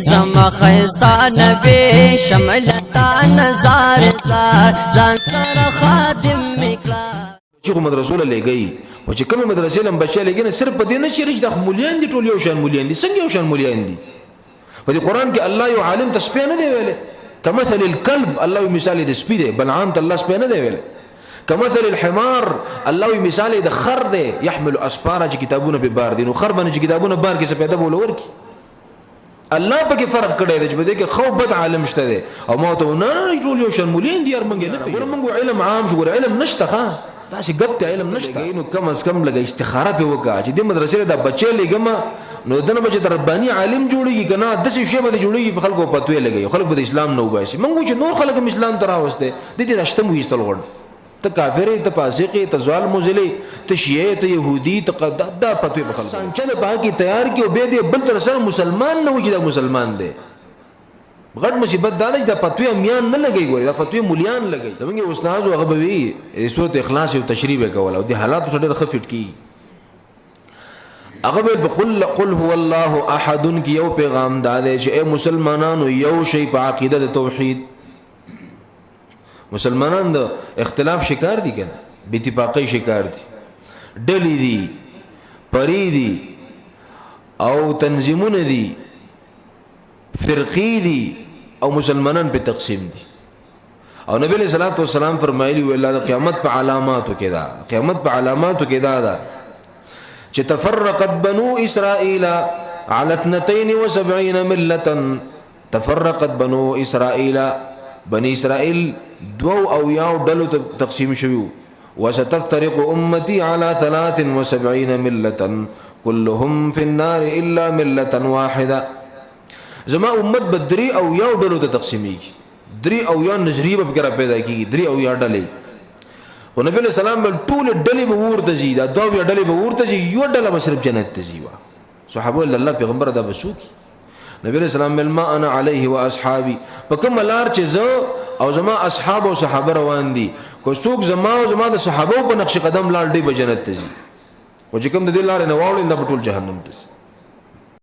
زما خستا نبی شملتا نزار زار ځان سره خادم میکړه. چې خو مدرسو له لګي او چې کومه مدرسې لم بچی لګي نه، صرف په دې نه چې د مولیان دي، ټول یو شان مولیان دي. څنګه یو شان مولیان دي؟ په دې قران کې الله یو عالم ته سپی نه دی ویلې. کمثل الكلب، الله یو مثال د سپی دی. بلعام ته الله سپی نه دی ویلې. کمثل الحمار، الله یو مثال د خر دی، يحمل اسفار، چې کتابونه په بار دي. نو خر باندې چې کتابونه بار کې څه پیدا بول ورکی؟ الله پکې فرق کړی دی چې په دې کې خو بد عالم شته دی. او ما ته نه، ټول یو شان مولین دي یار، مونږ نه ګوره، مونږ علم عام شو. ګوره، علم نشته، ښا داسې ګپ ته علم نشته. نو کم از کم لګه استخاره په وکا چې د مدرسې دا بچی لګم، نو دنه بچی د رباني عالم جوړیږي کنه داسې شی به جوړیږي، په خلکو پتوې لګي، خلک به اسلام نه وباسي. مونږ چې نور خلک هم اسلام ته راوسته، د دې راشتم ویستل غوړ. ته کافر، ته فاسق، ته ظالم مزلی، ته شیعه، ته يهودي، ته دا پتوې په خلکو سانچل په کې تیار کې، او به دې بل تر سره مسلمان نه وي. دا مسلمان دی. غټ مصیبت دا ده چې دا فتوی میان نه لګي، ګوري دا فتوی مولیان لګي. زمونږ استاد هغه به وی سورۃ اخلاص یو تشریح به کوله او د حالاتو سره ډېر خفټ کی. هغه به قل قل هو الله احد کی یو پیغام دا دی چې اے مسلمانانو، یو شی په عقیده د توحید. مسلمانان د اختلاف شکار دي کنه، بې اتفاقۍ شکار دي، ډلې دي، پری دي او تنظیمونه دي، فرقې دي، او مسلمانان په تقسیم دي. او نبی علیہ الصلوۃ والسلام فرمایلی وی الله د قیامت په علاماتو کې دا، قیامت په علاماتو کې دا ده چې تفرقت بنو اسرائیل على 72 ملة. تفرقت بنو اسرائیل، بنی اسرائیل دو او یاو ډلو تقسیم شویو. وستفترق امتي على 73 ملة كلهم في النار الا ملة واحده. زما امت به درې او یو ډلو ته تقسیمیږي، درې او یو نظریه به پکې را پیدا کیږي، درې او یو ډلې. خو نبی علیہ السلام بل ټول ډلې به ورته ځي، دا دوه ډلې به ورته ځي، یو ډله به صرف جنت ته ځي. وا صحابه، الله پیغمبر، دا بسو کی؟ نبی علیہ السلام بل ما انا علیه واصحابي، په کوم لار چې زه او زما اصحاب او صحابه روان دي. کو څوک زما او زما د صحابه په نقش قدم لاړ دی، به جنت ته ځي، خو چې کوم د دې لارې نه واوړي، دا په ټول جهنم ته ځي.